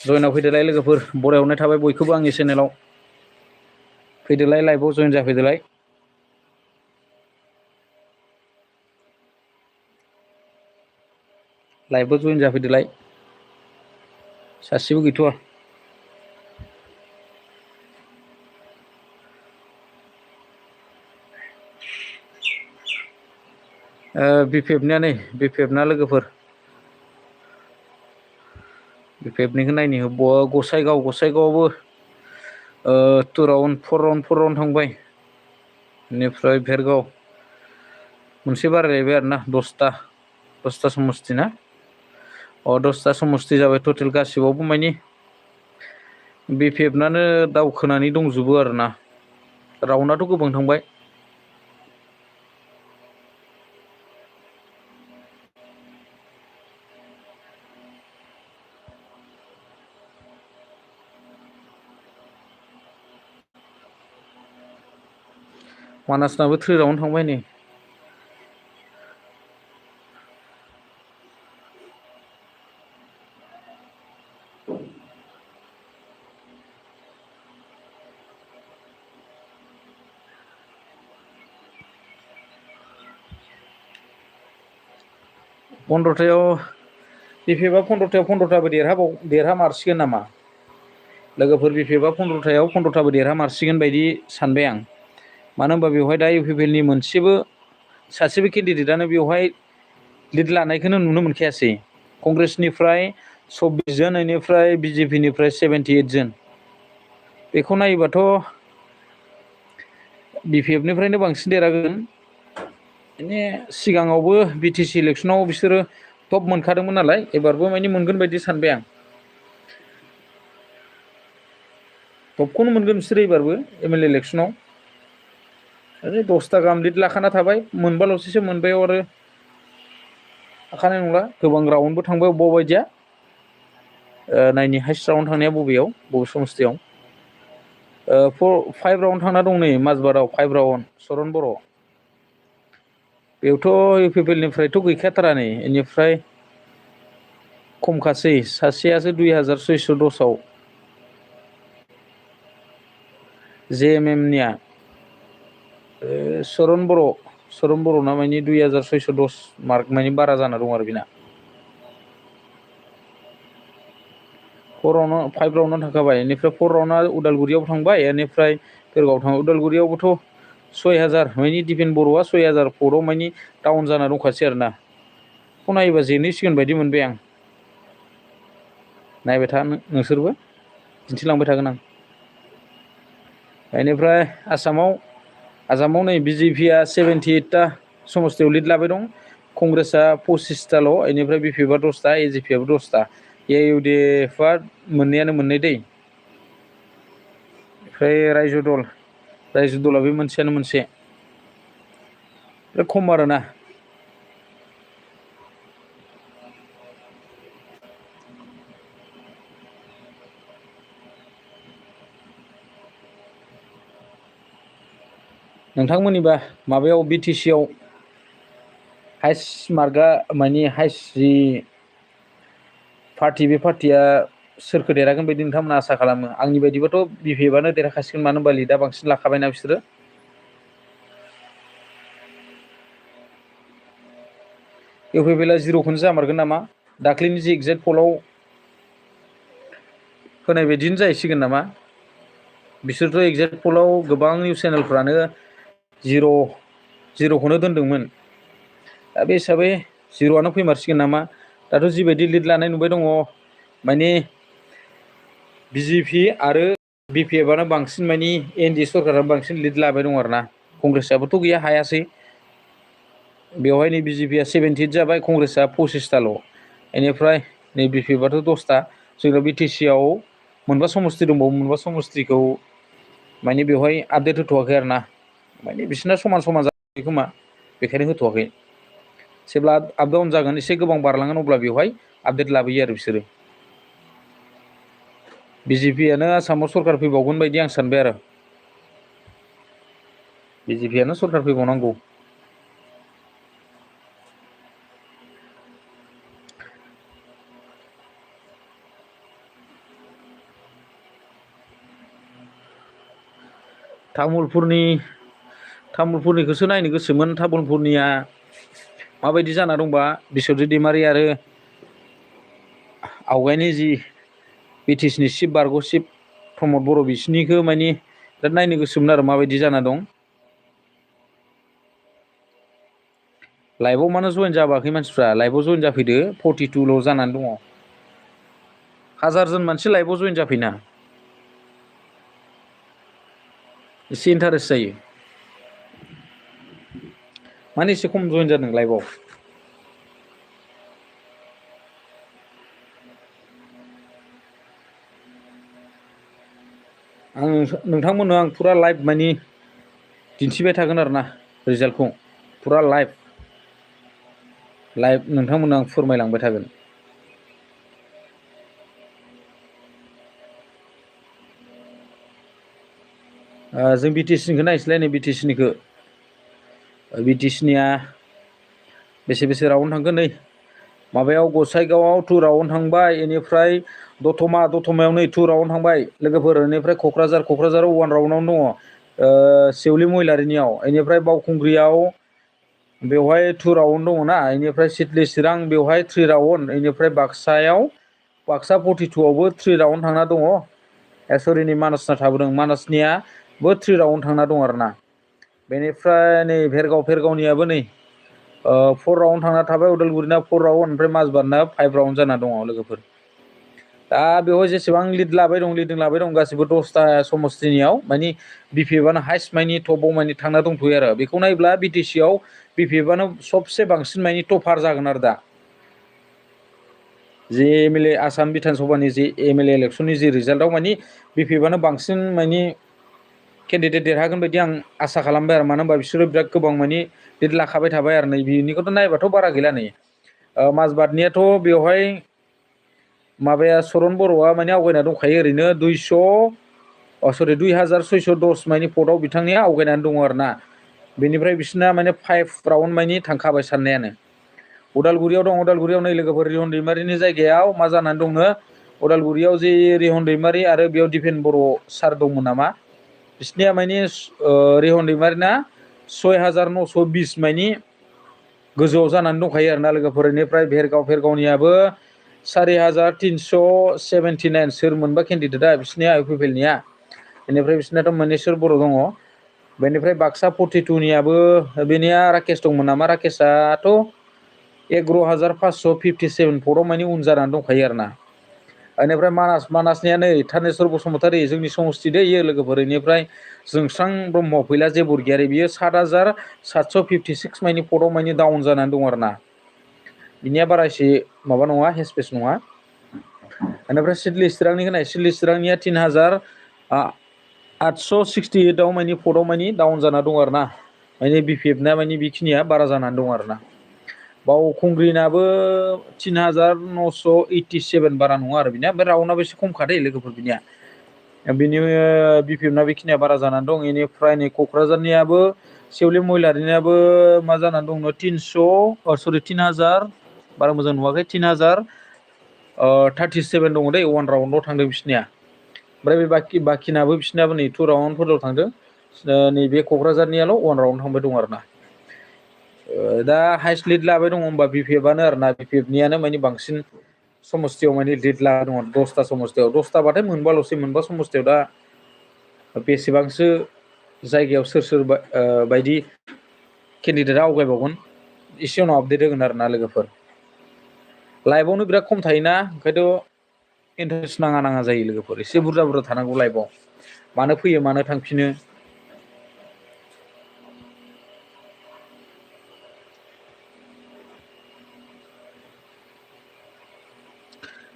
जयनाव फैदोलाय लोगोफोर बरायहरनाय थाबाय बयखौबो आंनि चेनेलाव फैदोलाय लाइभआव जयन जाफैदोलाय लाइभआव जयन जाफैदोलाय सासेबो गैथ'आ बिपिएफनिया नै बिपिएफना लोगोफोर बिपिएफनिखौ नायनो गसाइगावआवबो 2 राउन्ड 4 राउन्ड थांबाय बेनिफ्राय भेरगाव मोनसे बारायलायबाय आरोना 10ता समस्ति ना 10ता समस्ति जाबाय टटेल गासिबावबो मानि बिपिएफनानो दावखोनानै दंजोबो आरोना राउन्डआथ' गोबां थांबाय मानासनाबो 3 राउन्ड थांबाय नै पन्द्र'थायाव बिपिएफआ 15थायाव देरहामारसिगोन नामा लोगोफोर बिपिएफआ 15थायाव देरहामारसिगोन बायदि सानबाय आं मानो होनबा बेवहाय दा इउपिपिएलनि मोनसेबो सासेबो केन्डिडेटआनो बेवहाय लिड लानायखौनो नुनो मोनखायासै कंग्रेसनिफ्राय 24 जन बेनिफ्राय बिजेपिनिफ्राय 78 जन बेखौ नायोबाथ' बिपिएफनिफ्रायनो बांसिन देरहागोन माने सिगाङावबो बिटिसि इलेक्सनाव बिसोरो टप मोनखादोंमोन नालाय एबारबो माने मोनगोन बायदि सानबाय आं टपखौनो मोनगोन बिसोरो एबारबो एमएलए इलेक्सनाव 10ता गाहाम लिड लाखाना थाबाय मोनबाल'सैसो मोनबायाव आरो हाखानाय नंला गोबां राउन्डबो थांबाय अबेबा बायदिया नायनि हाइस्ट राउन्ड थांनाया बबे समस्तियाव 5 राउन्ड थांना दं नै माजबाराव 5 राउन्ड सरन बर' बेयावथ' इउपिपिएलनिफ्रायथ' गैखाथारा नै बेनिफ्राय खमखासै सासेयासो 2610आव जेएमएमनिया सरन बर'ना मानि 2610 मार्क मानि बारा जाना दं आरो बेना 5 राउन्डआव थांखाबाय बेनिफ्राय 4 राउन्डआ उदालगुरियाव थांबाय बेनिफ्राय भेरगाव थांबाय उदालगुरियावबोथ' 6000 मानि दिपेन बर'आ 6000 भटआव मानि डाउन जाना दंखासै आरोना बेखौ नायोबा जेनहैसिगोन बायदि मोनबाय आं नायबाय था नोंसोरबो दिन्थिलांबाय थागोन आं बेनिफ्राय आसामाव नै बिजेपिआ 78ता समस्तियाव लिड लाबाय दं कंग्रेसआ 25ताल' बेनिफ्राय बिपिएफआ 10ता एजिपिआबो 10ता एइउडिएफआ मोननैयानो मोननै दै ओमफ्राय रायजो दला बे मोनसेयानो मोनसे बिराद खम आरोना नोंथांमोननिबा माबायाव बिटिसिआव हाइस्ट मार्कआ मानि हाइस्ट जि पार्टि बे पार्टिया सोरखौ देरहागोन बायदि नोंथांमोना आसा खालामो आंनि बायदिबाथ' बिपिएफआनो देरहाखासिगोन मानो होनबा लिडआ बांसिन लाखाबायना बिसोरो इउपिपिएलआ 0खौनो जामारगोन नामा दाख्लैनि जि एगजेक्ट पलाव होनाय बायदिनो जाहैसिगोन नामा बिसोरथ' एगजेक्ट पलाव गोबां निउस चेनेलफ्रानो 0खौनो दोनदोंमोन दा बे हिसाबै 0आनो फैमारसिगोन नामा दाथ' जिबायदि लिड लानाय नुबाय दङ माने बिजेपि आरो बिपिएफआनो बांसिन मानि एनडिए सरकारा बांसिन लिड लाबाय दं आरोना कंग्रेसआबोथ' गैया हायासै बेवहाय नै बिजेपिआ 78 जाबाय कंग्रेसआ 25ताल' बेनिफ्राय नै बिपिएफआथ' 10ता जोंनाव बिटिसिआव मोनबा समस्ति दंबावो मोनबा समस्तिखौ माने बेवहाय आपडेट होथ'वाखै आरोना माने बिसोरना समान जाबाय खोमा बेखायनो होथ'वाखै जेब्ला आपडाउन जागोन एसे गोबां बारलांगोन अब्ला बेवहाय आपडेट लाबोयो आरो बिसोरो बिजेपिआनो आसामाव सरकार फैबावगोन बायदि आं सानबाय आरो बिजेपिआनो सरकार फैबावनांगौ तामुलपुरनिखौसो नायनो गोसोमोन। तामुलपुरनिया माबायदि जाना दंबा बिस्वजित दैमारि आरो आवगायनि जि BTCनि चिफ बारग' चिफ प्रमद बर' बिसिनिखौ माने बिराद नायनो गोसोमोन आरो माबायदि जाना दं। लाइभआव मानो जइन जाबाखै मानसिफ्रा? लाइभआव जइन जाफैदो। 42ल' जानानै दङ। 1000 जन मानसि लाइभआव जइन जाफैना एसे इन्टारेस्ट जायो। माने एसे खम जइन जादों लाइभआव? नोंथांमोननो आं फुरा लाइभ माने दिन्थिबाय थागोन आरोना रिजाल्टखौ फुरा लाइभ नोंथांमोननो आं फोरमायलांबाय थागोन। जों BTCनिखौ नायसैलाय नै BTCनिया बेसे राउन्ड थांगोन नै माबायाव गसाइगावआव 2 राउन्ड थांबाय। बेनिफ्राय दतमायाव नै 2 राउन्ड थांबाय लोगोफोर। बेनिफ्राय क'क्राझाराव 1 राउन्डआवनो दङ। सेवलि महिलारिनियाव। बेनिफ्राय बावखुंग्रियाव बेवहाय 2 राउन्ड दङना। बेनिफ्राय सिडली चिरां बेवहाय 3 राउन्ड। बेनिफ्राय बाक्सा 42आवबो 3 राउन्ड थांना दङ। सरिनि मानासना थाबोदों। मानासनियाबो 3 राउन्ड थांना दं आरोना। बेनिफ्राय नै भेरगावनियाबो नै 4 राउन्ड थांना थाबाय। उदालगुरिना 4 राउन्ड। ओमफ्राय माजबादना 5 राउन्ड जाना दङ लोगोफोर। दा बेवहाय जेसेबां लिड लाबाय दं गासिबो 10ता समस्तिनियाव माने BPFआनो हाइस्ट माने टपआव माने थांना दंथ'यो आरो। बेखौ नायब्ला BTCआव BPFआनो सबसे बांसिन माने टपार जागोन आरो दा। जे MLA आसाम बिधान सभानि जे MLA इलेक्सननि जे रिजाल्टआव माने BPFआनो बांसिन माने केन्डिडेट देरहागोन बायदि आं आसा खालामबाय आरो। मानो होनबा बिसोरो बिराद गोबां माने लिड लाखाबाय थाबाय आरो। नै बिनिखौथ' नायबाथ' बारा गैला नै। माजबादनियाथ' बेवहाय माबाया सरन बर'आ माने आवगायना दंखायो ओरैनो 2610 माने भटआव बिथांनिया आवगायनानै दङ आरोना। बेनिफ्राय बिसोरना माने 5 राउन्ड माने थांखाबाय साननायानो। उदालगुरियाव नै लोगोफोर रिहन दैमारिनि जायगायाव मा जानानै दंनो उदालगुरियाव जे रिहन दैमारि आरो बेयाव दिपेन बर' सार दंमोन नामा बिसनिया माने रिहन दैमारिना 6920 माने गोजौआव जानानै दंखायो आरोना लोगोफोर। बेनिफ्राय भेरगावनियाबो 4379 सोर मोनबा केन्डिडेटआ बिसोरनिया इउपिपिएलनिया। बेनिफ्राय बिसोरनाथ' मोनेस्वर बर' दङ। बेनिफ्राय बाक्सा 42नियाबो बेनिया राकेश दंमोन नामा। राकेशआथ' 11557 भटआव माने उन जानानै दंखायो आरोना। बेनिफ्राय मानासनिया नै थानेस्वर बसुमतारी जोंनि समस्ति दै इयो लोगोफोर। बेनिफ्राय जोंस्रां ब्रह्म फैला जे बरगयारि बियो 7756 माने भटआव माने डाउन जानानै दं आरोना। बिनिया बारा एसे माबा नङा हेसपेस नङा। बेनिफ्राय सिडली चिरांनिखौ नाय। सिडली चिरांनिया 3868आव माने भटआव माने डाउन जाना दं आरोना। माने BPFना माने बेखिनिया बारा जानानै दं आरोना। बावखुंग्रिनाबो 3987 बारा नङा आरो बिनिया। ओमफ्राय राउन्डआबो एसे खमखादै लोगोफोर बिनिया। बिनि BPFना बेखिनिया बारा जानानै दं। बेनिफ्राय नै क'क्राझारनियाबो सेवलि महिलारिनियाबो मा जानानै दंनो 3000 बारा मोजां नुवाखै 3037 दङ दै। 1 राउन्डआव थांदों बिसनिया। ओमफ्राय बे बाखिनाबो बिसोरनाबो नै 2 राउन्डफोरल' थांदों। नैबे क'क्राझारनियाल' 1 राउन्ड थांबाय दं आरोना। दा हाइस्ट लिड लाबाय दङ होनबा BPFआनो आरोना। BPFनियानो माने बांसिन समस्तियाव माने लिड लाना दङ 10ता समस्तियाव। 10ताबाथाय मोनबा समस्तियाव दा बेसेबांसो जायगायाव सोर बायदि केन्डिडेटआ आवगायबावगोन एसे उनाव आपडेट होगोन आरोना लोगोफोर। लाइभआवनो बिराद खम थायोना ओंखायनोथ' इन्टारेस्ट नाङा जायो लोगोफोर। एसे बुरजा थानांगौ लाइभआव। मानो फैयो मानो थांफिनो।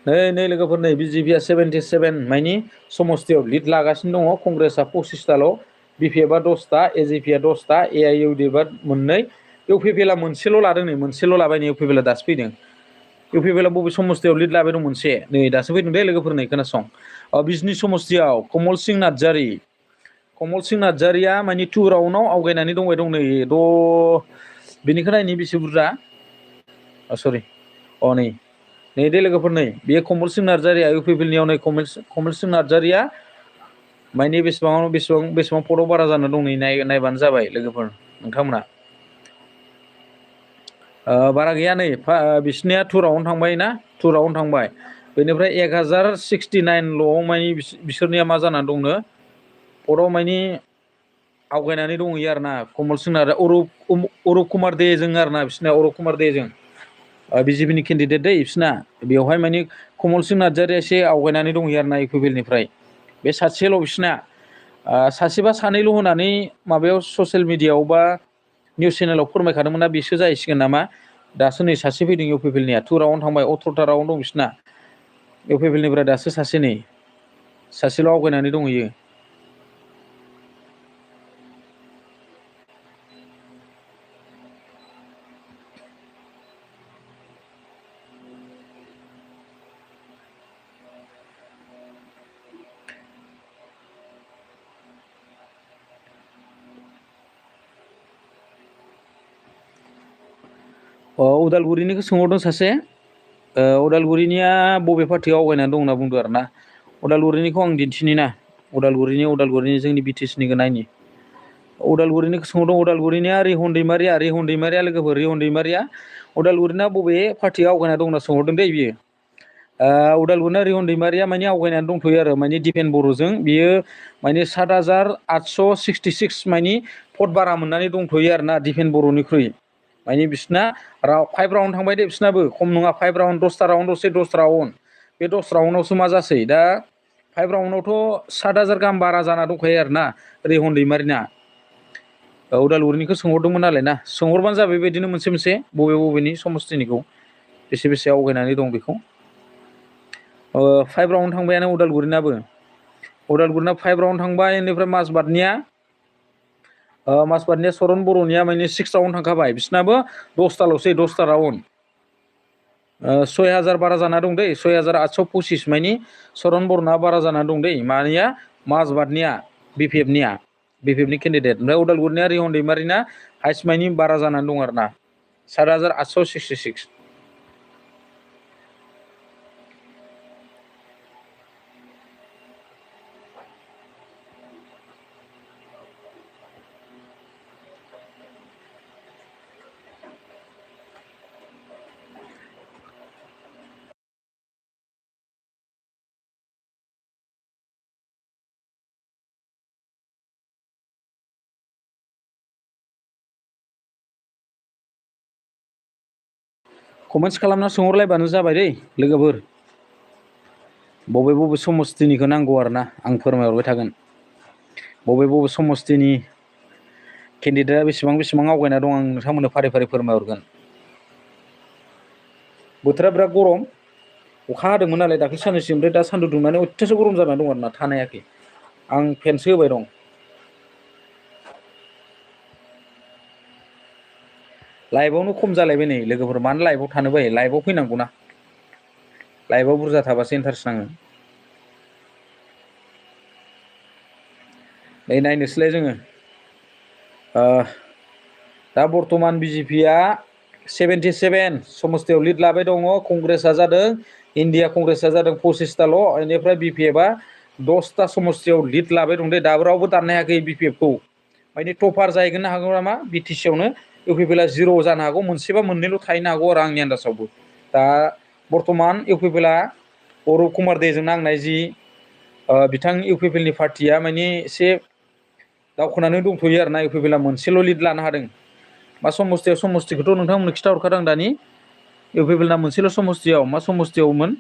नै लोगोफोर नै BJPआ 77 माने समस्तियाव लिड लागासिनो दङ। कंग्रेसआ 25ताल', BPFआ 10ता, AJPआ 10ता, AIUDFआ 2, इउपिपिएलआ मोनसेल' लादों नै। मोनसेल' लाबाय नै इउपिपिएलआ दासो फैदों। इउपिपिएलआ बबे समस्तियाव लिड लाबाय दं मोनसे नै दासो फैदों दे लोगोफोर। नै खोनासं बिजनि समस्तियाव कमल सिं नार्जारिया माने 2 राउन्डआव आवगायनानै दंबाय दं नै। बेनिखौ नायनि बेसे बुरजा सरि नै दे लोगोफोर। नै बेयो कमल सिं नार्जारिया इउपिपिएलनियाव नै कमल सिं नार्जारिया माने बेसेबां फटआव बारा जाना दं नै नायबानो जाबाय लोगोफोर नोंथांमोना। बारा गैया नै बिसिनिया टुरावनो थांबाय ना, टुरावनो थांबाय। बेनिफ्राय 1069ल'आव मानि बिसोरनिया मा जानानै दंनो फटआव मानि आवगायनानै दंहैयो आरो ना कमल सिंह अरुप कुमार दे जों आरो ना बिसोरना अरुप कुमार दे जों बिजेपिनि केन्डिडेट दै बिसोरना बेवहाय मानि कमल सिंह नार्जारिया एसे आवगायनानै दंहैयो आरो ना इउ पि पि एल निफ्राय बे सासेल' बिसोरना सासेबा सानैल' होनानै माबायाव ससियेल मिडियायाव बा निउस चेनेलाव फोरमायखादोंमोनना बिसो जाहैसिगोन नामा। दासो नै सासे फैदों इउ पि पि एल निया 2 राउन्ड थांबाय 18था राउन्ड दं बिसोरना इउ पि पि एल निफ्राय दासो सासे नै सासेल' आवगायनानै दंहैयो। उदालगुरिनिखौ सोंहरदों सासे उदालगुरिनिया बबे पार्टियाव आवगायनानै दं होनना बुंदों आरो ना। उदालगुरिनिखौ आं दिन्थिनि ना उदालगुरिनि जोंनि बि टि सि निखौ नायनि उदालगुरिनिखौ सोंहरदों उदालगुरिनिया रिहन दैमारिया लोगोफोर रिहन दैमारिया उदालगुरिना बबे पार्टियाव आवगायना दं होनना सोंहरदों दै बियो। उदालगुरिना रिहन दैमारिया माने आवगायनानै दंथ'यो आरो माने दिपेन बर'जों बियो माने 7,866 मानि भट बारा मोननानै दंथ'यो आरो ना दिपेन बर'निख्रुइ माने बिसोरना 5 राउन्ड थांबाय दे बिसोरनाबो खम नङा 5 राउन्ड 10था राउन्डआवसो 10 राउन्ड बे 10 राउन्डआवसो मा जासै दा 5 राउन्डआवथ' 7,000 गाहाम बारा जाना दंखायो आरो ना रिहन दैमारिना। उदालगुरिनिखौ सोंहरदोंमोन नालाय ना सोंहरबानो जाबाय बेबायदिनो मोनसे बबेनि समस्थिनिखौ बेसे आवगायनानै दं बेखौ 5 राउन्ड थांबायानो उदालगुरिनाबो 5 राउन्ड थांबाय बेनिफ्राय माजबादनिया सरन बर'निया माने 6 राउन्ड थांखाबाय बिसोरनाबो 10था राउन्ड 6,000 बारा जाना दं दै 6,825 मानि सरन बर'ना बारा जाना दं दै मानिया माजबादनिया बि पि एफ नि केन्डिडेट ओमफ्राय उदालगुरिनिया रिहन दैमारिना हाइस माइनि बारा जानानै दं आरो ना 7,866। कमेन्ट्स खालामना सोंहरलायबानो जाबाय दै लोगोफोर बबे समस्थिनिखौ नांगौ आरो ना आं फोरमायहरबाय थागोन बबे समस्थिनि केन्डिडेटआ बेसेबां आवगायना दं आं नोंथांमोननो फारि फोरमायहरगोन। बोथोरा बिराद गरम अखा हादोंमोन नालाय दाख्लै साननैसो ओमफ्राय दा सान्दुं दुंनानै अयथासार गरम जानानै दं आरोना थानो हायाखै आं फेनसो होबाय दं। लाइभआवनो खम जालायबाय नै लोगोफोर मानो लाइभआव थानो बायो लाइभआव फैनांगौना लाइभआव बुरजा थाबासो इन्टारेस्ट नाङो। नै नायनोसैलाय जोङो दा बर्थमान बिजेपिया 77 समस्तियाव लिड लाबाय दङ कंग्रेसआ जादों इण्डिया कंग्रेसआ जादों 25थाल' बेनिफ्राय बि पि एफआ 10था समस्तियाव लिड लाबाय दं दे दाबो रावबो दाननो हायाखै बि पि एफ खौ माने टपार जाहैगोन हागौ नामा बि टि सि आवनो इउ पि पि एलआ 0 जानो हागौ मोनसेबा मोननैल' थाहैनो हागौ आरो आंनि आन्दाजावबो दा बर्थमान इउ पि पि एलआ अरुप कुमार देजों नांनाय जि बिथां इउ पि पि एल नि पार्टिया माने एसे दावखोनानै दंथ'यो आरो ना इउ पि पि एलआ मोनसेल' लिड लानो हादों। मा समस्थिखौथ' नोंथांमोननो खिन्थाहरखादों आं दानि इउ पि पि एलना मोनसेल' समस्तियाव मा समस्तियावमोन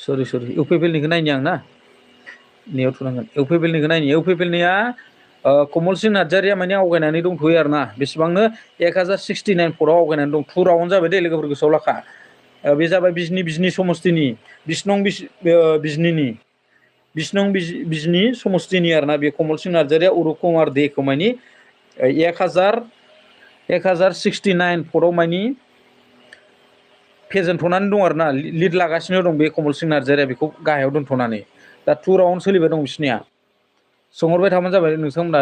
सरि इउ पि पि एल निखौ नायनि आं ना नेयाव थुनांगोन इउ पि पि एल निखौ नायनि इउ पि पि एल निया कमल सिंह नार्जारिया माने आवगायनानै दंथ'यो आरो ना बेसेबांनो 1069 भटआव आवगायनानै दं 2 राउन्ड जाबाय दे लोगोफोर गोसोआव लाखा बे जाबाय बिजनि समस्तिनि बिजनि समस्तिनि आरोना बे कमल सिंह नार्जारिया अरुप कुमार देखौ मानि 1069 भटआव मानि फेजेनथ'नानै दं आरो ना लिड लागासिनो दं बे कमल सिंह नार्जारिया बेखौ गाहायाव दोनथ'नानै दा 2 राउन्ड सोलिबाय दं बिसनिया सोंहरबाय थाबानो जाबाय नोंथांमोना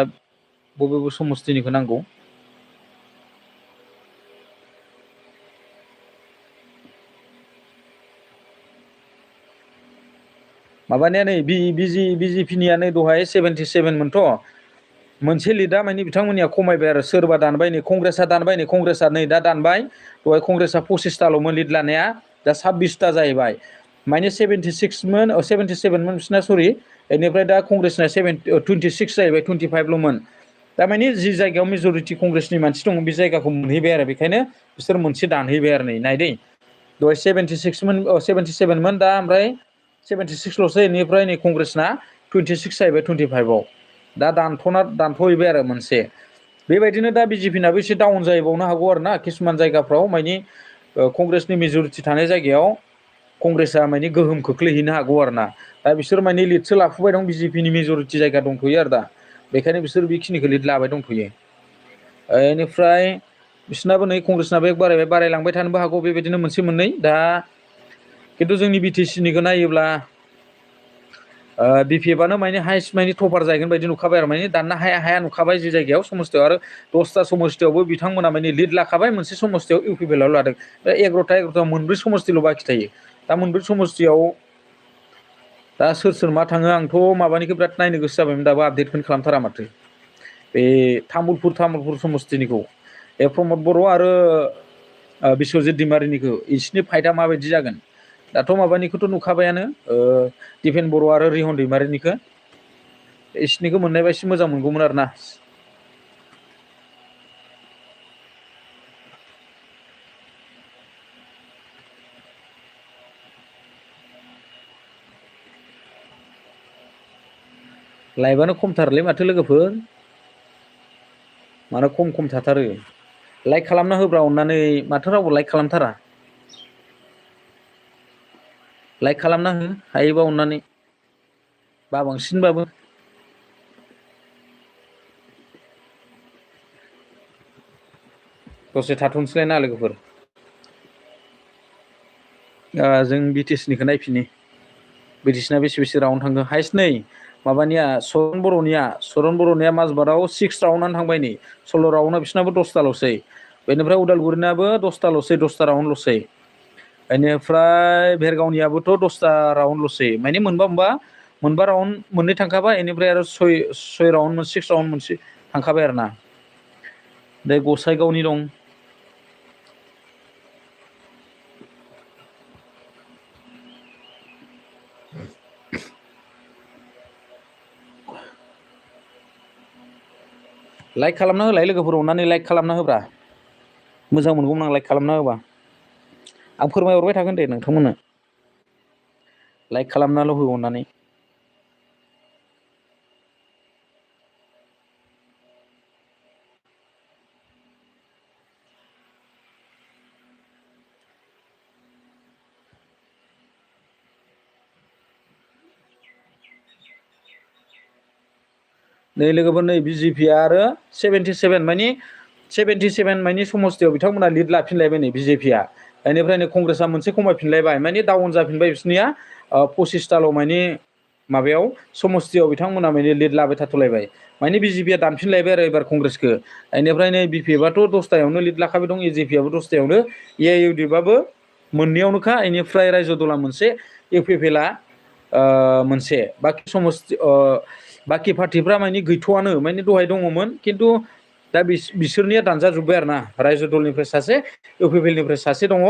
बबे समस्तिनिखौ नांगौ। माबानिया नै बिजेपिनिया नै दहाय 77 मोनथ' मोनसे लिडा माने बिथांमोननिया खमायबाय आरो सोरबा दानबाय नै कंग्रेसआ दानबाय नै कंग्रेसआ नै दा दानबाय दहाय कंग्रेसआ 25थाल'मोन लिड लानाया दा 26ता जाहैबाय माने 76 मोन 77 मोन बिसिना सरि बेनिफ्राय दा कंग्रेसना 26 जाहैबाय 25ल'मोन थारमाने जि जायगायाव मेजरिटि कंग्रेसनि मानसि दं बे जायगाखौ मोनहैबाय आरो बेखायनो बिसोर मोनसे दानहैबाय आरो नै नायदै दहाय 76 मोन 77 मोन दा ओमफ्राय 76ल'सो बेनिफ्राय नै कंग्रेसना 26 जाहैबाय 25आव दा दानथ'हैबाय आरो मोनसे बेबायदिनो दा बिजेपिनाबो एसे डाउन जाहैबावनो हागौ आरो ना किसुमान जायगाफ्राव माने कंग्रेसनि मेजरिटि थानाय जायगायाव कंग्रेसआ माने गोहोम खोख्लैहैनो हागौ आरो ना दा बिसोर माने लिडसो लाफुबाय दं बिजेपिनि मेजरिटि जायगा दंथ'यो आरो दा बेखायनो बिसोर बेखिनिखौ लिड लाबाय दंथ'यो बेनिफ्राय बिसोरनाबो नै कंग्रेसनाबो बारायलांबाय थानोबो हागौ बेबायदिनो मोनसे मोननै दा खिन्थु जोंनि बिटिसिनिखौ नायोब्ला बिपिएफआनो माने हाइस्ट माने टपार जाहैगोन बायदि नुखाबाय आरो माने दाननो हाया नुखाबाय जि जायगायाव समस्थियाव आरो 10ता समस्थियावबो बिथांमोना माने लिड लाखाबाय मोनसे समस्थियाव इउपिपिएलआव लादों दा 11ता मोनब्रै समस्थिल' बाखि थायो दा मोनब्रै समस्थियाव दा सोर मा थाङो आंथ' माबानिखौ बिराद नायनो गोसो जाबायमोन दाबो आपडेटखौनो खालामथारा माथो बे तामुलपुर समस्थिनिखौ प्रमद बर' आरो बिस्वजित दैमारिनिखौ इसिनि फाइटआ माबायदि जागोन दाथ' माबानिखौथ' नुखाबायानो दिपेन बर' आरो रिहन दैमारिनिखौ इसिनिखौ मोननायबा एसे मोजां मोनगौमोन आरो ना लाइभआनो खमथारलै माथो लोगोफोर मानो खम थाथारो लाइक खालामना होब्रा अननानै माथो रावबो लाइक खालामथारा लाइक खालामना हो हायोबा अननानै बांसिनबाबो दसे थाथ'नोसैलाय ना लोगोफोर जों बिटिसिनिखौ नायफिनि बिटिसिना बेसे राउन्ड थांदों हाइस्ट नै माबानिया सरन बर'निया माजबाराव 6 राउन्डआनो थांबाय नै 16 राउन्डआव बिसिनाबो 10ताल'सै बेनिफ्राय उदालगुरिनाबो 10ताल'सै राउन्डल'सै बेनिफ्राय भेरगावनियाबोथ' 10ता राउन्डल'सै माने मोनबा राउन्ड मोननै थांखाबाय बेनिफ्राय आरो 6 राउन्ड 6 राउन्ड मोनसे थांखाबाय आरो ना दा गसाइगावनि दं लाइक खालामना होलाय लोगोफोर अननानै लाइक खालामना होब्रा मोजां मोनगौमोन आं लाइक खालामना होबा आं फोरमायहरबाय थागोन दे नोंथांमोननो लाइक खालामनाल' हो अननानै नै लोगोफोर नै बिजेपिआ आरो 77 माने समस्थियाव बिथांमोना लिड लाफिनलायबाय नै बिजेपिआ बेनिफ्राय नै कंग्रेसआ मोनसे खमायफिनलायबाय माने डाउन जाफिनबाय बिसोरनिया 25ताल' माने माबायाव समस्थियाव बिथांमोना माने लिड लाबाय थाथ'लायबाय माने बिजेपिआ दानफिनलायबाय आरो एबार कंग्रेसखौ बेनिफ्राय नै बिपिएफआथ' 10तायावनो लिड लाखाबाय दं एजेपिआबो 10तायावनो एआइइउडिएफआबो मोननैयावनोखा बेनिफ्राय रायजो दला मोनसे इउपिपिएलआ मोनसे बाखि पार्टिफ्रा माने गैथ'आनो माने दहाय दङमोन खिन्थु दा बिसोरनिया दानजाजोब्बाय आरो ना रायजो दलनिफ्राय सासे इउपिपिएलनिफ्राय सासे दङ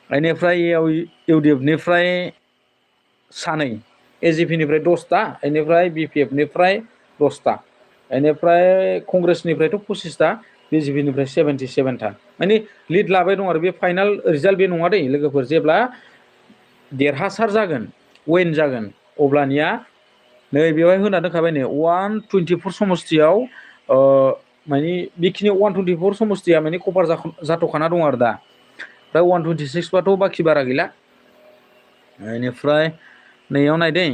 बेनिफ्राय इउडिएफनिफ्राय सानै एजिपिनिफ्राय 10ता बेनिफ्राय बिपिएफनिफ्राय 10ता बेनिफ्राय कंग्रेसनिफ्रायथ' 25ता बिजेपिनिफ्राय 77ता माने लिड लाबाय दं आरो बे फाइनाल रिजाल्ट बे नङा दै लोगोफोर जेब्ला देरहासार जागोन विन जागोन अब्लानिया नै बेवहाय होना दोनखाबाय नै 124 समस्थियाव माने बेखिनि 124 समस्थिया माने कभार जाथ'खाना दं आरो दा दा 126 बाथ' बाखि बारा गैला बेनिफ्राय नैयाव नायदै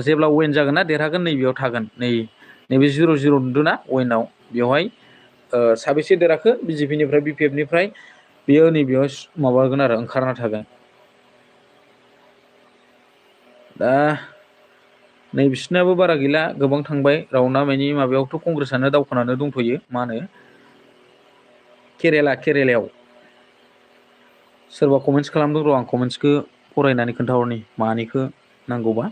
जेब्ला विन जागोन ना देरहागोन नैबेयाव थागोन नैबे 0-0 नुदों ना विनाव बेवहाय साबेसे देराखो बिजेपिनिफ्राय बिपिएफनिफ्राय बेयो नैबेयाव माबागोन आरो ओंखारना थागोन दा नै बिसोरनाबो बारा गैला गोबां थांबाय राउन्डआ माने माबायावथ' कंग्रेसआनो दावखोनानै दंथ'यो मा होनो केरेलायाव सोरबा कमेन्ट्स खालामदों र' आं कमेन्ट्सखौ फरायनानै खोन्थाहरनि मानिखौ नांगौबा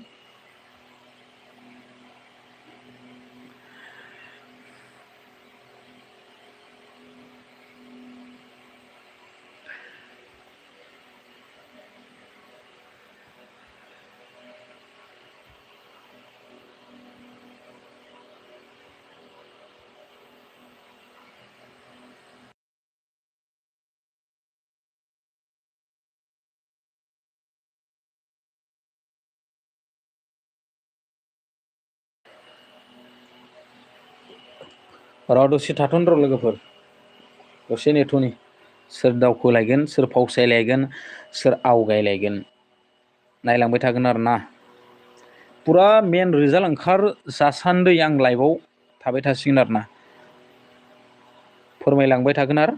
र' दसे थाथ'न र' लोगोफोर दसे नेथ'नि सोर दावखोलायगोन सोर फावसायलायगोन सोर आवगायलायगोन नायलांबाय थागोन आरो ना पुरा मेन रिजाल्ट ओंखार जासान्दै आं लाइभआव थाबाय थासिगोन आरो ना फोरमायलांबाय थागोन आरो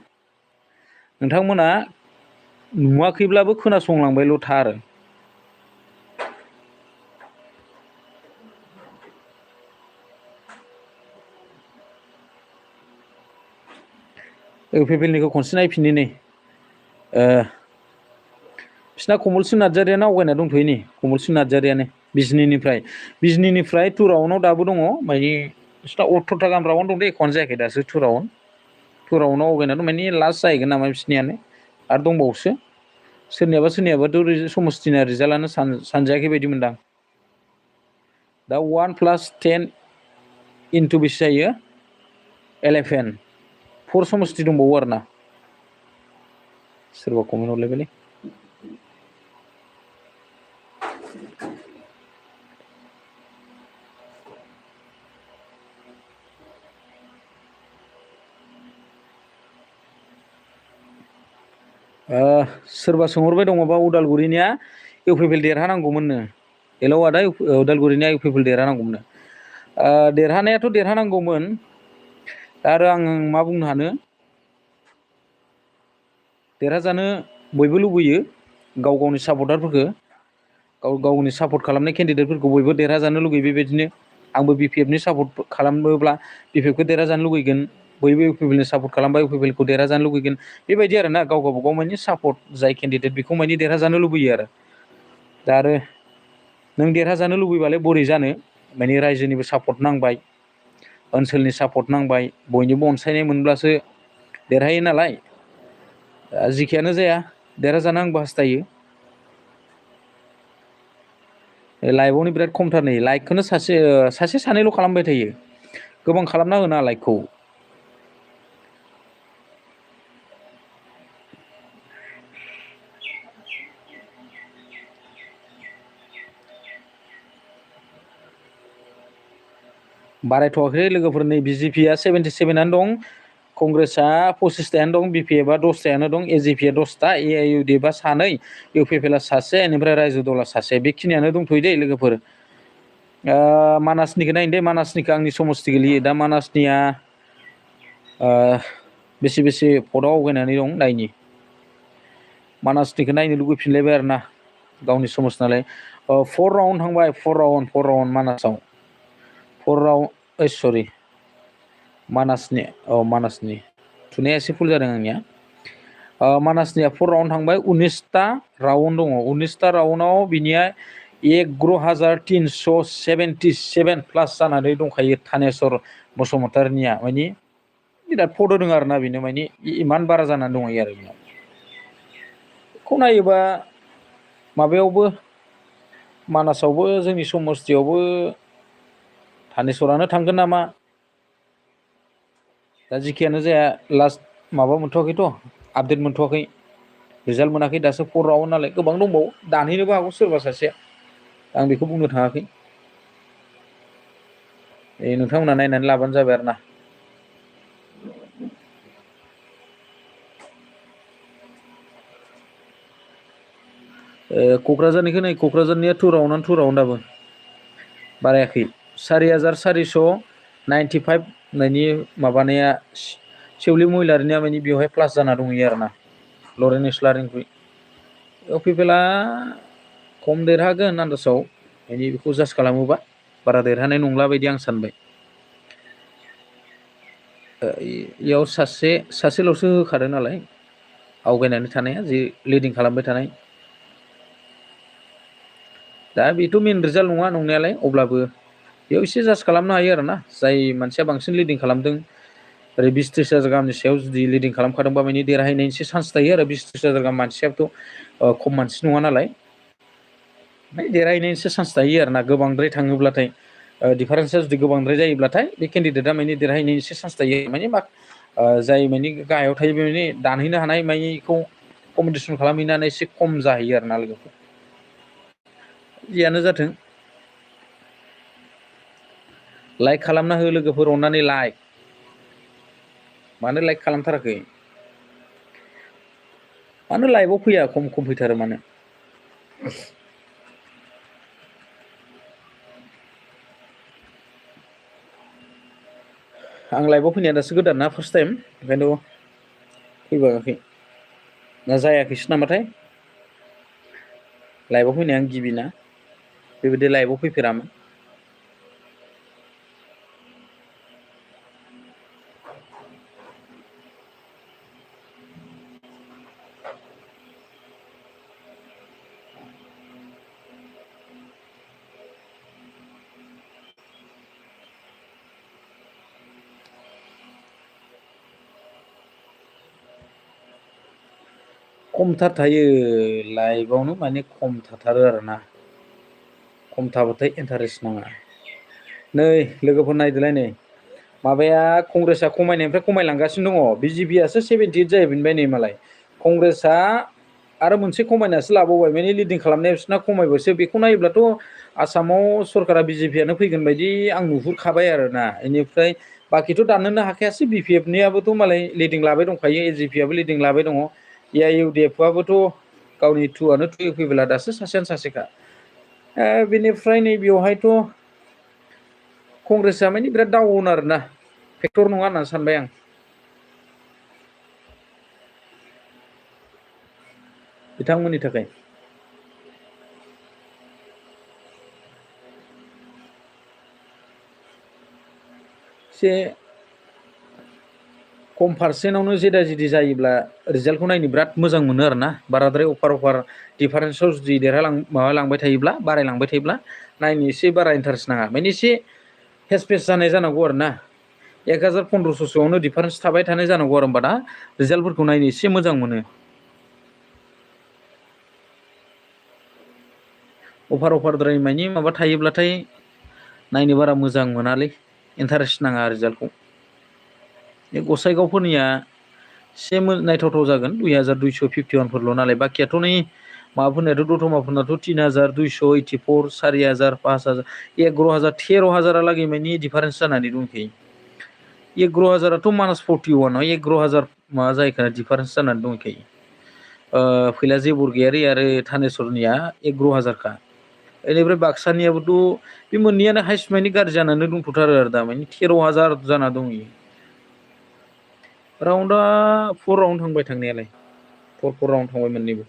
नोंथांमोना नुवाखैब्लाबो खोनासंलांबायल' था आरो पिपिएलनिखौ खनसे नायफिननि नै बिसिना कमलसिं नार्जारियानो आवगायना दंथ'यो नै कमलसिं नार्जारियानो बिजनिनिफ्राय टु राउन्डआव दाबो दङ माने बिसिना 18था गाहाम राउन्ड दं दे एखौनो जायाखै दासो टु राउन्डआव आवगायना दं माने लास्ट जाहैगोन नामा बिसिनियानो आरो दंबावोसो सोरनियाबाथ' समस्थिना रिजाल्टआनो सानजायाखै बायदि मोनदां दा 1+10 इन्टु बेसे जायो 11 4 समस्ति दंबावो आरो ना सोरबा कमेन्ट हरलायबायलै सोरबा सोंहरबाय दङबा उदालगुरिनिया इउपिपिएल देरहानांगौमोननो हेलौ आदा उदालगुरिनिया इउपिपिएल देरहानांगौमोननो देरहानायाथ' देरहानांगौमोन आरो आं मा बुंनो हानो देरहाजानो बयबो लुबैयो गाव गावनि सापर्टारफोरखौ गावनि सापर्ट खालामनाय केन्डिडेटफोरखौ बयबो देरहाजानो लुगैयो बेबायदिनो आंबो बिपिएफनि सापर्ट खालामोब्ला बिपिएफखौ देरहाजानो लुगैगोन बयबो इउपिपिएलनि सापर्ट खालामबा इउपिपिएलखौ देरहाजानो लुगैगोन बेबायदि आरो ना गाव गावबागाव माने सापर्ट जाय केन्डिडेट बेखौ माने देरहाजानो लुबैयो आरो दा आरो नों देरहाजानो लुबैबालाय बोरै जानो माने रायजोनिबो सापर्ट नांबाय ओनसोलनि सापर्ट नांबाय बयनिबो अनसायनाय मोनब्लासो देरहायो नालाय जिखियानो जाया देरहाजानो आंबो हास्थायो लाइभआवनो बिराद खमथार नै लाइकखौनो सासे सानैल' खालामबाय थायो गोबां खालामना होना लाइकखौ बारायथ'वाखै लोगोफोर नै बिजेपिआ 77आनो दं कंग्रेसआ 25थायानो दं बिपिएफआ 10थायानो दं एजिपिआ 10था एआइइउडिएफआ 2 इउपिपिएलआ 1 बेनिफ्राय रायजो दलआ 1 बेखिनियानो दंथ'यो दे लोगोफोर मानासनिखौ नायनो दे मानासनिखौ आंनि समस्ति गोलैयो दा मानासनिया बेसे भटआव आवगायनानै दं नायनि मानासनिखौ नायनो लुगैफिनलायबाय आरो ना गावनि समस्ति नालाय 4 राउन्ड थांबाय 4 राउन्ड मानासाव 4 राउन्ड सरि मानासनि थुनाया एसे फुल जादों आंनिया मानासनिया 4 राउन्ड थांबाय 19था राउन्ड दङ 19था राउन्डआव बिनिया 11,377 प्लास जानानै दंखायो थानेस्वर बसुमतारिनिया माने बिराद भट होदों आरो ना बेनो माने इमान बारा जानानै दंहैयो आरो बेनाव बेखौ नायोबा माबायावबो मानासावबो जोंनि समस्तियावबो थानेस्वरानो थांगोन नामा दा जिखियानो जाया लास्ट माबा मोनथ'वाखैथ' आपडेट मोनथ'वाखै रिजाल्ट मोनाखै दासो 4 राउन्ड नालाय गोबां दंबावो दानहैनोबो हागौ सोरबा सासेया आं बेखौ बुंनो थाङाखै नोंथांमोना नायनानै लाबानो जाबाय आरो ना क'क्राझारनिखौ नै क'क्राझारनिया 2 राउन्डआबो बारायाखै 4,495 नायनि माबानाया सेवलि महिलारिनिया माने बेवहाय प्लास जाना दंहैयो आरो ना लरेन इस्लारिनिख्रुइ इउपिपिएलआ खम देरहागोन आन्दासाव माने बेखौ जाज खालामोबा बारा देरहानाय नंला बायदि आं सानबाय इयाव सासेल'सो होखादों नालाय आवगायनानै थानाया जि लिडिं खालामबाय थानाय दा बेथ' मेन रिजाल्ट नङा नंनायालाय, अब्लाबो बेयाव एसे जाज खालामनो हायो आरोना, जाय मानसिया बांसिन लिडिं खालामदों ओरै 20-30 हाजार गाहामनि सायाव जुदि लिडिं खालामखादोंबा माने देरहाहैनायनि एसे चान्स थायो आरो 20-30 हाजार गाहाम मानसियाबोथ' खम मानसि नङा नालाय, देरहाहैनायनि एसे चान्स थायो आरोना गोबांद्राय थाङोब्लाथाय, डिफारेन्सआ जुदि गोबांद्राय जायोब्लाथाय बे केन्डिडेटआ माने देरहाहैनायनि एसे चान्स थायो माने मा जाय माने गाहायाव थायो बे माने दानहैनो हानाय मानिखौ कम्पिटिसन खालामहैनानै एसे खम जाहैयो आरोना लोगोफोर। जियानो जाथों लाइक खालामना हो लोगोफोर, अननानै लाइक। मानो लाइक खालामथाराखै? मानो लाइभआव फैया, खम फैथारो मानो? आं लाइभआव फैनाया दासो गोदान ना फार्स्ट टाइम, ओंखायनोथ' फैबाङाखै ना जायाखैसो नामाथाय, लाइभआव फैनाया आं गिबिना, बेबायदि लाइभआव फैफेरामोन। खमथार थायो लाइभआवनो, माने खम थाथारो आरोना, खम थाबाथाय इन्टारेस्ट नाङा। नै लोगोफोर नायदोलाय नै, माबाया कंग्रेसआ खमायनायनिफ्राय खमायलांगासिनो दङ, बिजेपियासो 78 जाहैफिनबाय नै मालाय, कंग्रेसआ आरो मोनसे खमायनासो लाबावबाय, माने लिडिं खालामनाया बिसोरना खमायबायसो। बेखौ नायोब्लाथ' आसामाव सरकारा बिजेपियानो फैगोन बायदि आं नुहुरखाबाय आरोना। बेनिफ्राय बाखिथ' दाननोनो हाखायासै, बिपिएफनियाबोथ' मालाय लिडिं लाबाय दंखायो, एजिपियाबो लिडिं लाबाय दङ, एआइइउडिएफआबोथ' गावनि टुआनो टु फैब्ला दासो सासेयानो सासेखा। बेनिफ्राय नैबेयावहायथ' कंग्रेसआ माने बिराद डाउन आरोना, फेक्टर नङा होननानै सानबाय आं। बिथांमोननि थाखाय एसे खम पारसेन्टआवनो जेदा जेदि जायोब्ला रिजाल्टखौ नायनो बिराद मोजां मोनो आरोना, बाराद्राय अफार डिफारेन्सआव जुदि माबालांबाय थायोब्ला, बारायलांबाय थायोब्ला नायनो एसे बारा इन्टारेस्ट नाङा, माने एसे फेस जानाय जानांगौ आरोना, 1000-1500सोआवनो डिफारेन्स थाबाय थानाय जानांगौ आरो, होमबा दा रिजाल्टफोरखौ नायनो एसे मोजां मोनो। अफारद्राय मानि माबा थायोब्लाथाय नायनो बारा मोजां मोनालै, इन्टारेस्ट नाङा रिजाल्टखौ। बे गसाइगावफोरनिया एसे नायथावथाव जागोन, 2251फोरल' नालाय, बाखियाथ' नै माबाफोरनियाथ' दतमाफोरनाथ' 3284, 4000, 5000, 11,000, 13,000हालागै मानि डिफारेन्स जानानै दंखायो। 11,000आथ' -41, 11,000 माबा जायोखाना डिफारेन्स जानानै दंखायो। फैला जेबरगयारि आरो थानेस्वरनिया 11,000खा। बेनिफ्राय बाक्सानियाबोथ' बे मोननैयानो हाइस्ट मानि गाज्रि जानानै दंथ'थारो आरो दा, मानि 13,000 जाना दंहैयो। राउन्डआ 4 राउन्ड थांबाय थांनायालाय, 4 राउन्ड थांबाय मोननैबो।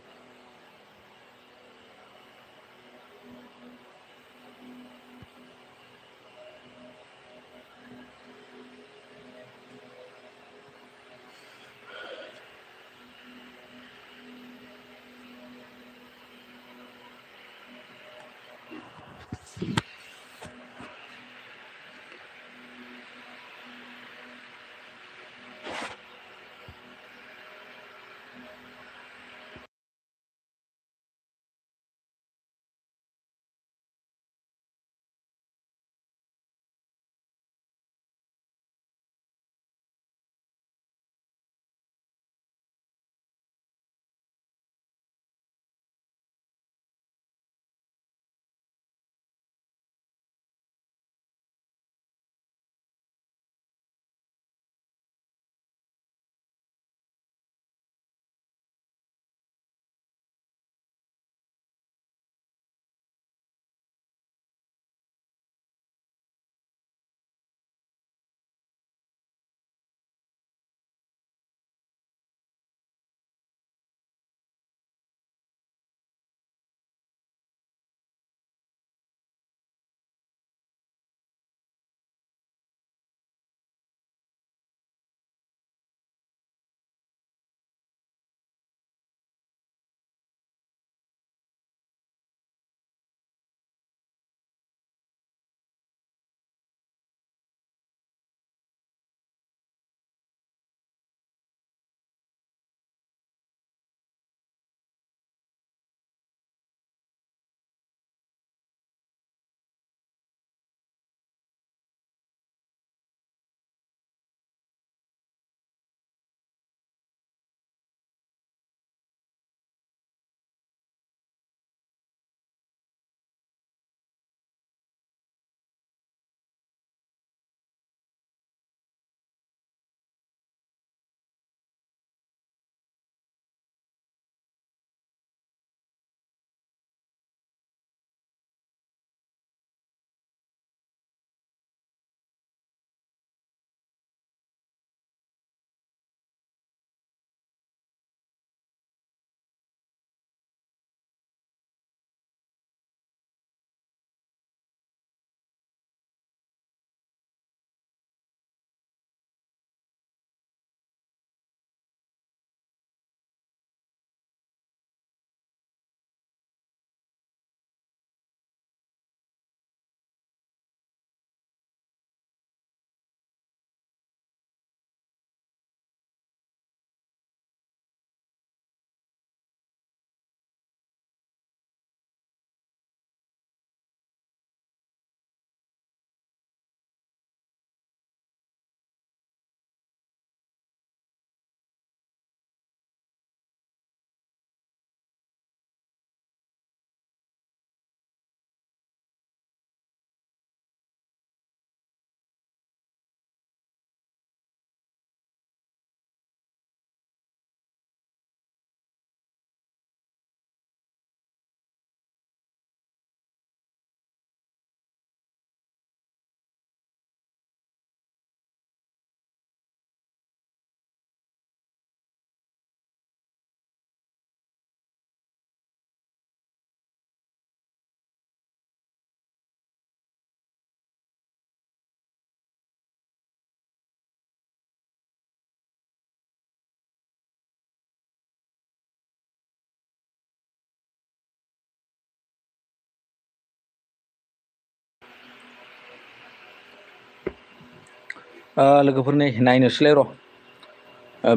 लोगोफोर नै नायनोसैलाय र'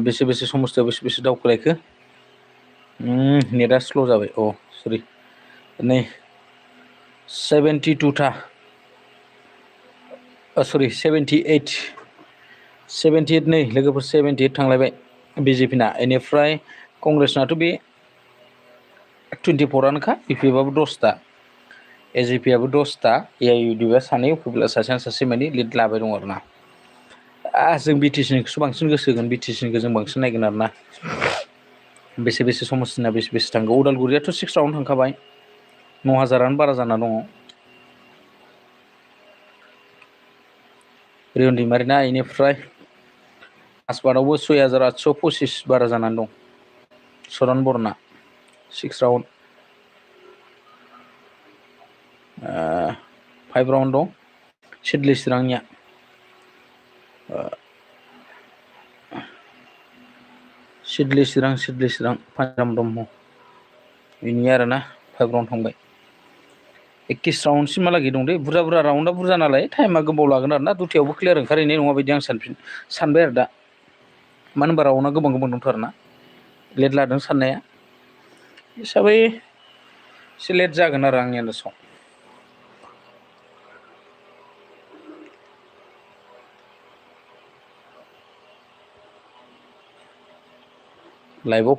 बेसे समस्थायाव बेसे दावखोलायखो नेटआ स्ल' जाबाय सरि नै 72 था सरि 78 नै लोगोफोर 78 थांलायबाय बिजेपिना बेनिफ्राय कंग्रेसनाथ' बे 24आनोखा बिपिएफआबो 10था एजिपिआबो 10था एआइइउडिएफआ सानै उखैब्ला सासे मानि लिड लाबाय दं आरोना जों बिटिसिनिखौसो बांसिन गोसो होगोन बिटिसिनिखौ जों बांसिन नायगोन आरोना बेसे समस्थिना बेसे थांगौ उदालगुरियाथ' 6 राउन्ड थांखाबाय 9000आनो बारा जाना दङ रियन दैमारिना बेनिफ्राय आसबादावबो 6825 बारा जानानै दं सरन बरना 6 राउन्ड 5 राउन्ड दं सिडली चिरांनिया सिडली चिरां पान्जाम ब्रह्म बेनि आरोना 5 राउन्ड थांबाय 21 राउन्डसिमहालागै दं दे बुरजा राउन्डआ बुरजा नालाय टाइमा गोबाव लागोन आरोना दुथायावबो क्लियार ओंखारहैनाय नङा बायदि आं सानबाय आरो दा मानो होनबा राउन्डआ गोबां दंथारोना लेट लादों साननाया हिसाबै एसे लेट जागोन आरो आंनि आन्दासाव लाइभआव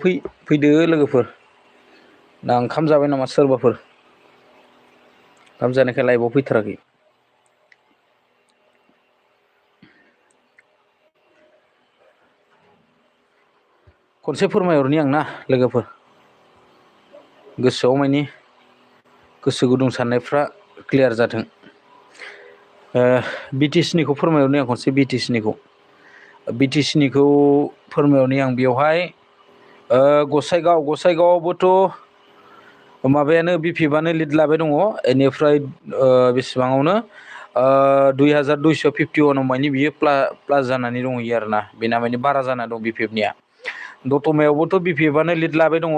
फैदो लोगोफोर दा ओंखाम जाबाय नामा सोरबाफोर ओंखाम जानायखाय लाइभआव फैथाराखै खनसे फोरमायहरनि आं ना लोगोफोर गोसोआव मानि गोसो गुदुं साननायफ्रा क्लियार जाथों बिटिसिनिखौ फोरमायहरनि आं खनसे बिटिसिनिखौ फोरमायहरनि आं बेवहाय गसाइगावआवबोथ' माबायानो बिपिएफआनो लिड लाबाय दङ बेनिफ्राय बेसेबाङावनो 2251 मानि बियो प्लास जानानै दंहैयो आरोना बेना मानि बारा जाना दं बिपिएफनिया दतमायावबोथ' बिपिएफआनो लिड लाबाय दङ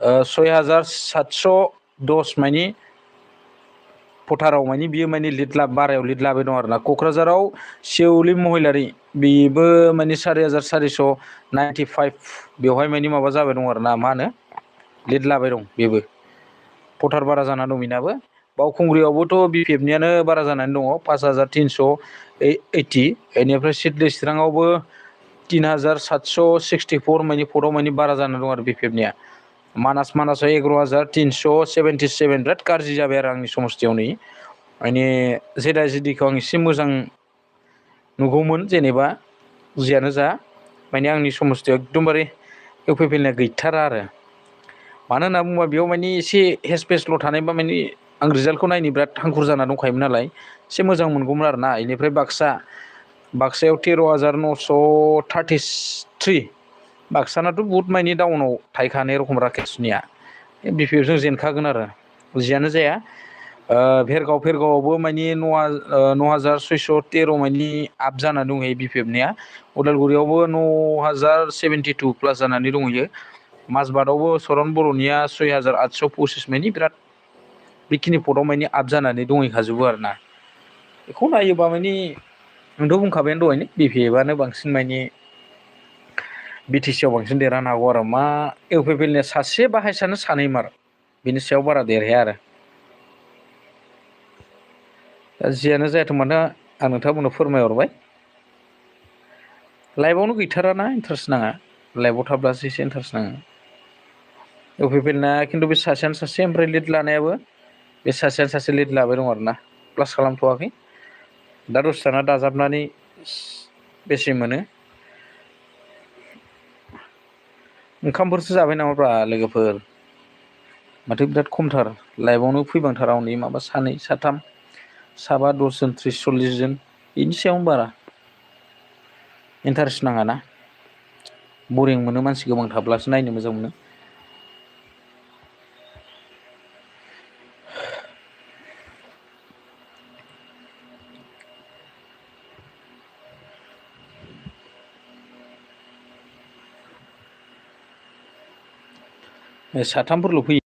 6710 मानि भटाराव मानि बियो मानि बारायाव लिड लाबाय दं आरोना क'क्राझाराव सेवलि महिलारि बेबो मानि 4495 बेवहाय मानि माबा जाबाय दं आरोना मा होनो लिड लाबाय दं बेबो भटार बारा जाना दं बेनाबो बावखुंग्रियावबोथ' बिपिएफनियानो बारा जानानै दङ 5380 बेनिफ्राय सिडली चिराङावबो 3764 मानि भटआव मानि बारा जाना दं आरो बिपिएफनिया मानासाव 11377 बिराद गाज्रि जाबाय आरो आंनि समस्थियाव नै माने जेदिखौ आं एसे मोजां नुगौमोन जेनेबा जियानो जा माने आंनि समस्थियाव एकदमबारे इउपिपिएलनिया गैथारा आरो मानो होनना बुङोबा बेयाव मानि एसे हेसपेसल' थानायबा मानि आं रिजाल्टखौ नायनो बिराद हांखुर जाना दंखायोमोन नालाय एसे मोजां मोनगौमोन आरोना बेनिफ्राय बाक्सायाव 13933 बाक्सानाथ' बुहुत मानि डाउनाव थाहैखानाय रखम राकेशनिया बिपिएफजों जेनखागोन आरो जियानो जाया भेरगावआवबो मानि 9613 मानि आप जानानै दंहैयो बिपिएफनिया उदालगुरियावबो 9072 प्लास जानानै दंहैयो माजबादावबो सरन बर'निया 6825 मानि बिराद बेखिनि भटआव मानि आप जानानै दंहैखाजोबो आरोना बेखौ नायोबा मानि आंथ' बुंखाबायानो दहायनो बिपिएफआनो बांसिन मानि बिटिसिआव बांसिन देरहानो हागौ आरो मा इउपिपिएलनिया सासे बाहायसानो सानैमार बिनि सायाव बारा देरहाया आरो दा जियानो जायाथों मानो आं नोंथांमोननो फोरमायहरबाय लाइभआवनो गैथाराना इन्टारेस्ट नाङा लाइभआव थाब्लासो एसे इन्टारेस्ट नाङो इउपिपिएलना खिन्थु बे सासेयानो सासे ओमफ्राय लिड लानायाबो बे सासेयानो सासे लिड लाबाय दं आरोना प्लास खालामथ'वाखै दा दसेथाना दाजाबनानै बेसे मोनो ओंखामफोरसो जाबाय नामाब्रा लोगोफोर माथो बिराद खमथार लाइभआवनो फैबांथारा हनै माबा सानै साथाम 7 10 जन 30 40 जन बेनि सायावनो बारा इन्टारेस्ट नाङाना बरिं मोनो मानसि गोबां थाब्लासो नायनो मोजां मोनो साथामफोरल' फैयो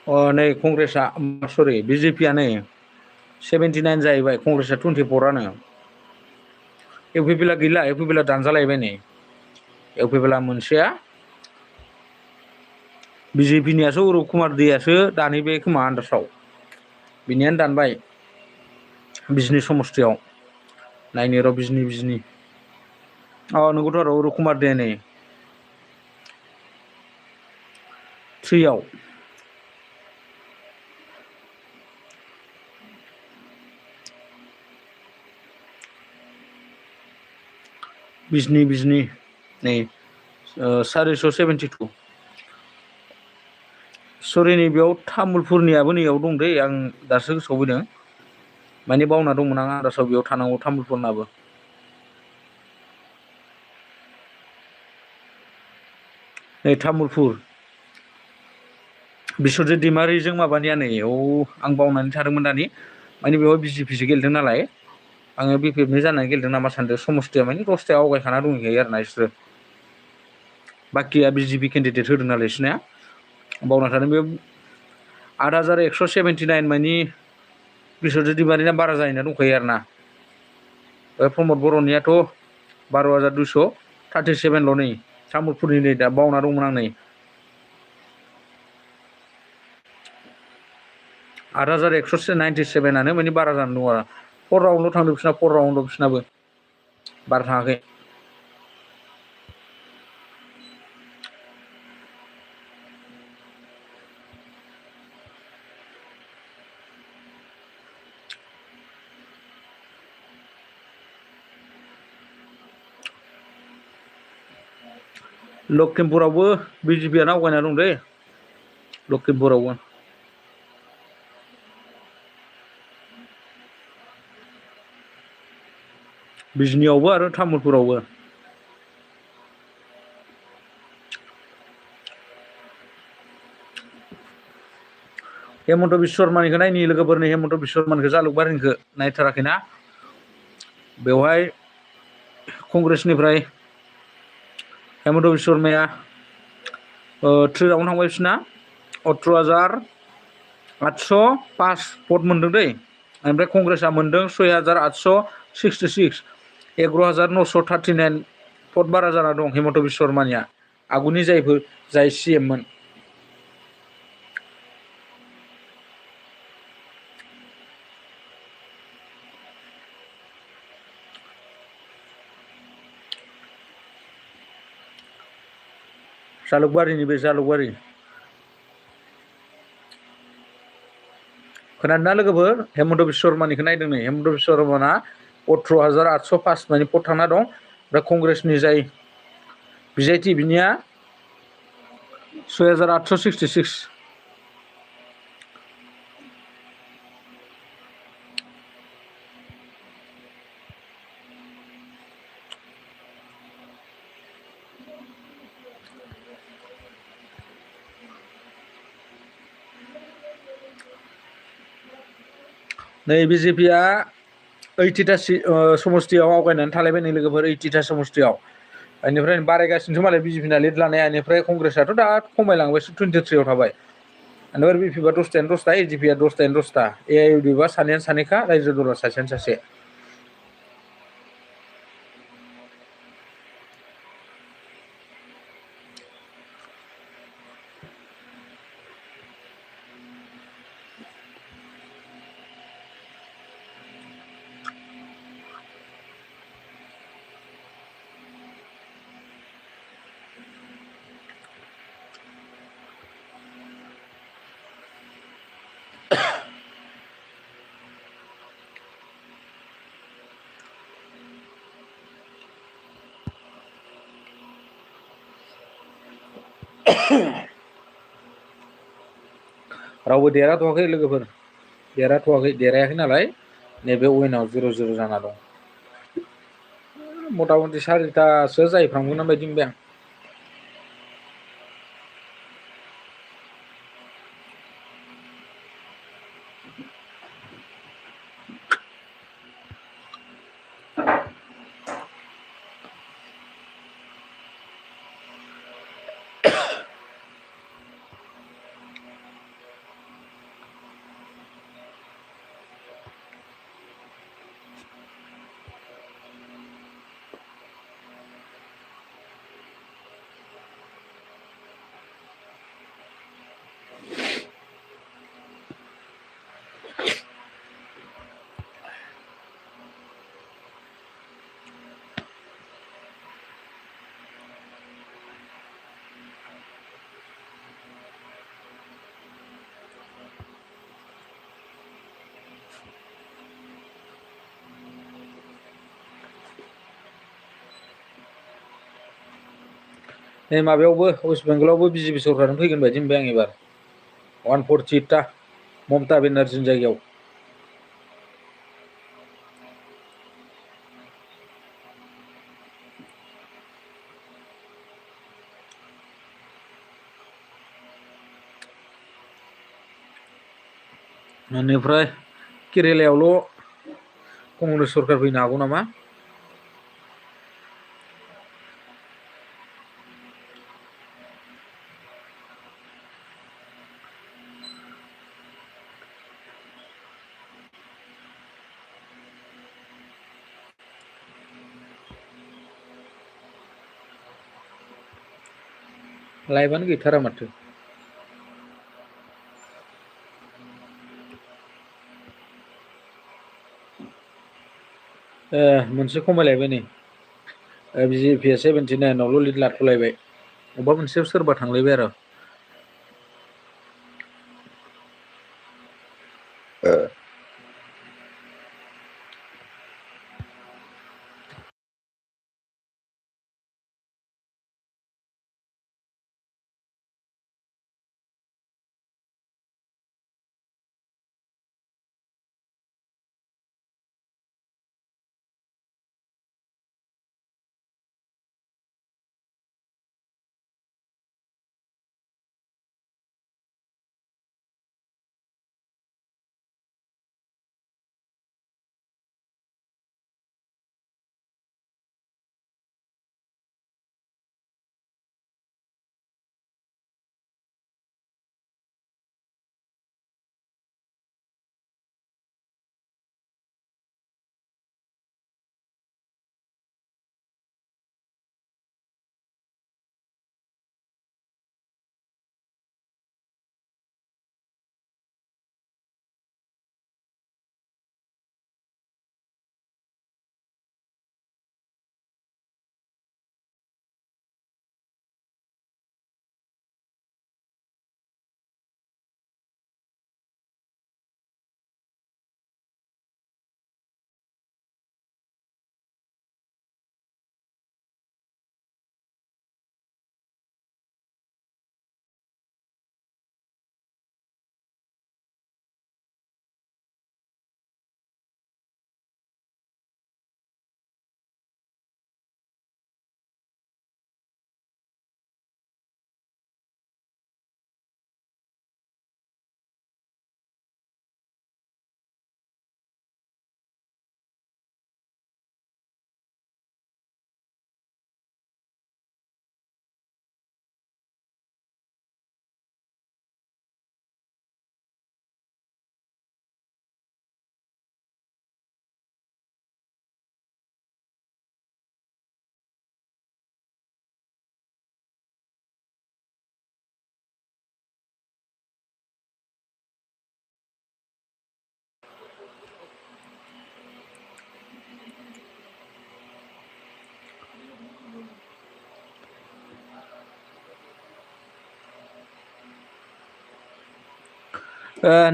नै कंग्रेसआ सरि बिजेपिआ नै 79 जाहैबाय कंग्रेसआ 24आनो इउपिपिएलआ गैला इउपिपिएलआ दानजालायबाय नै इउपिपिएलआ मोनसेया बिजेपिनियासो अरुप कुमार दैयासो दानहैबाय खोमा आन्दासाव बिनियानो दानबाय बिजनि समस्थियाव नायनि र' बिजनि नंगौथ' आरो अरुप कुमार दैया नै 3आव बिजनि नै 472 सरि नैबेयाव तामुलपुरनियाबो नैयाव दं दै आं दासो गोसोआव फैदों माने बावना दंमोन आं आन्दासाव बेयाव थानांगौ तामुलपुरनाबो नै तामुलपुर बिश्वजित दैमारिजों माबानिया नै आं बावनानै थादोंमोन दानि माने बेवहाय बिजेपिसो गेलेदों नालाय आङो बिपिएफनि जानानै गेलेदों नामा सानदों समस्थिया माने 10थायाव आवगायखाना दंहैखायो आरोना बिसोरो बाखिया बिजेपि केन्डिडेट होदों नालाय बिसोरना बावना थादों बे 8179 मानि बिश्वजित दैमारिना बारा जाहैना दंखायो आरोना प्रमद बर'नियाथ' 12,237ल' नै तामुलपुरनि नै दा बावना दंमोन आं नै 8197आनो माने बारा जाना दं आरो 4 राउन्डल' थांदों बिसोरना 4 राउन्डल' बिसोरनाबो बारा थाङाखै लखिमपुरावबो बिजेपिआनो आवगायना दं दै लखिमपुरावबो बिजनियावबो आरो तामुलपुरावबो हेमन्त बिश्व शर्मानिखौ नायनि लोगोफोरनि हेमन्त बिश्व शर्मानिखौ जालुकबारिनिखौ नायथाराखैना बेवहाय कंग्रेसनिफ्राय हेमन्त बिश्व शर्माया 3 राउन्ड थांबाय बिसोरना 18,805 भट मोनदों दै ओमफ्राय कंग्रेसआ मोनदों 6,866 11,939 भट बारा जाना दं हेमन्त बिश्व शर्मानिया आगुनि जाय CMमोन जालुकबारिनि बे जालुकबारि खोनादोंना लोगोफोर हेमन्त बिश्व शर्मानिखौ नायदों नै हेमन्त बिश्व शर्माना 18,805 माने भट थांना दं ओमफ्राय कंग्रेसनि जाय बिजायथि बिनिया 6,866 नै बिजेपिआ 80टा समस्थियाव आवगायनानै थालायबाय नै लोगोफोर 80टा समस्थियाव बेनिफ्राय बारायगासिनोसो मालाय बिजेपिना लिड लानाया बेनिफ्राय कंग्रेसआथ' दा खमायलांबायसो 23आव थाबाय बेनिफ्राय बिपिएफआ 10थायानो 10था एजिपिआ 10थायानो 10था एआइइउडिएफआ सानैयानो सानैखा रायजो दलआ सासेयानो सासे रावबो देरहाथ'वाखै लोगोफोर देरहायाखै नालाय नैबे वेनाव 0-0 जाना दं मथा मथि 4थासो जाहैफ्रामगोन बायदि मोनबाय आं नै माबायावबो वेस्ट बेंगलावबो बिजेपि सरकारनो फैगोन बायदि मोनबाय आं एबार 148टा ममता बेनार्जीनि जायगायाव। बेनिफ्राय केरेलायावल' कंग्रेस सरकार फैनो हागौ नामा? लाइभआनो गैथारा माथो। मोनसे खमायलायबाय नै बिजेपिआ 79आवल' लिड लाथ'लायबाय। अबेबा मोनसेयाव सोरबा थांलायबाय आरो।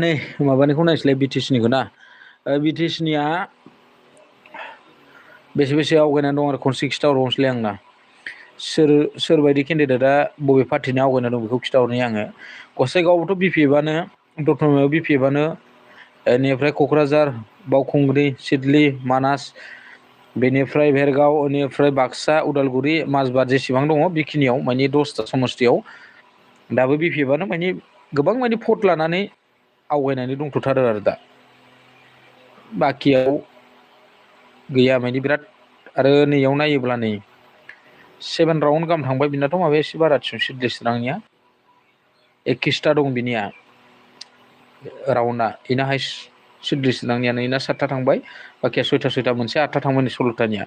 नै माबानिखौ नायसैलाय बिटिसिनिखौ ना बिटिसिनिया बेसे आवगायनानै दं आरो खनसे खिथाहरबावनोसैलाय आंना सोरबायदि केन्डिडेटआ बबे पार्टिनि आवगायना दं बेखौ खिथाहरनि आङो। गसाइगावआवथ' बिपिएफआनो दतमायाव बिपिएफआनो बेनिफ्राय क'क्राझार बावखुंग्रि सिडली मानास बेनिफ्राय भेरगाव बेनिफ्राय बाक्सा उदालगुरि माजबाद जेसेबां दङ बेखिनियाव माने 10टा समस्तियाव दाबो बिपिएफआनो माने गोबां माने भट लानानै आवगायनानै दंथ'थारो आरो दा बाखियाव गैया माने बिराद आरो नैयाव नायोब्ला नै 7 राउन्ड गाहाम थांबाय बिनाथ' माबाया एसे बारासिन सिद्लिस्रांनिया 21टा दं बिनिया राउन्डआ इना हाइस सिद्लिस्रांनियानो इना 7टा थांबाय बाखिया 6टा मोनसे 8टा थांबाय 16टानिया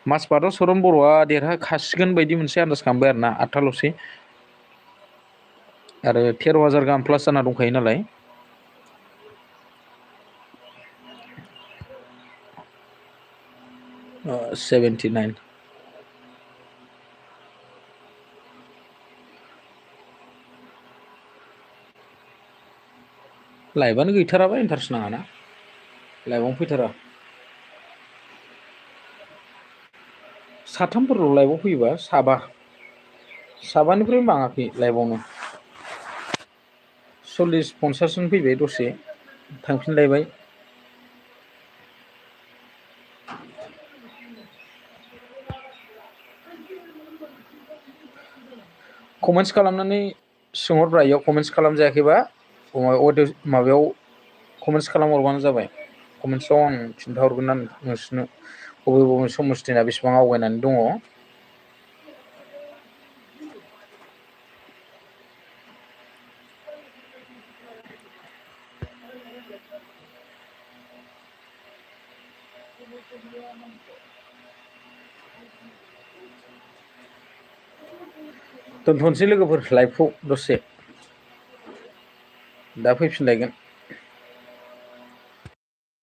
माजबादाव सरन बर'आ देरहाखासिगोन बायदि मोनसे आन्दाज खालामबाय आरो ना 8टाल'सै आरो 13,000 गाहाम प्लास जाना दंखायो नालाय 79 लाइभआनो गैथाराबा इन्टारेस्ट नाङाना लाइभआवनो फैथारा साथामफोरल' लाइभआव फैयोबा साबा साबानिफ्राय बाङाखै लाइभआवनो 40-50 जन फैबाय दसे थांफिनलायबाय कमेन्टस खालामनानै सोंहरब्रा इयाव कमेन्टस खालामजायाखैबा माबायाव कमेन्टस खालामहरबानो जाबाय कमेन्टसआव आं खिन्थाहरगोन ना नोंसोरनो बबे समस्थिना बेसेबां आवगायनानै दङ दोनथ'नोसै लोगोफोर लाइभखौ दसे दा फैफिनलायगोन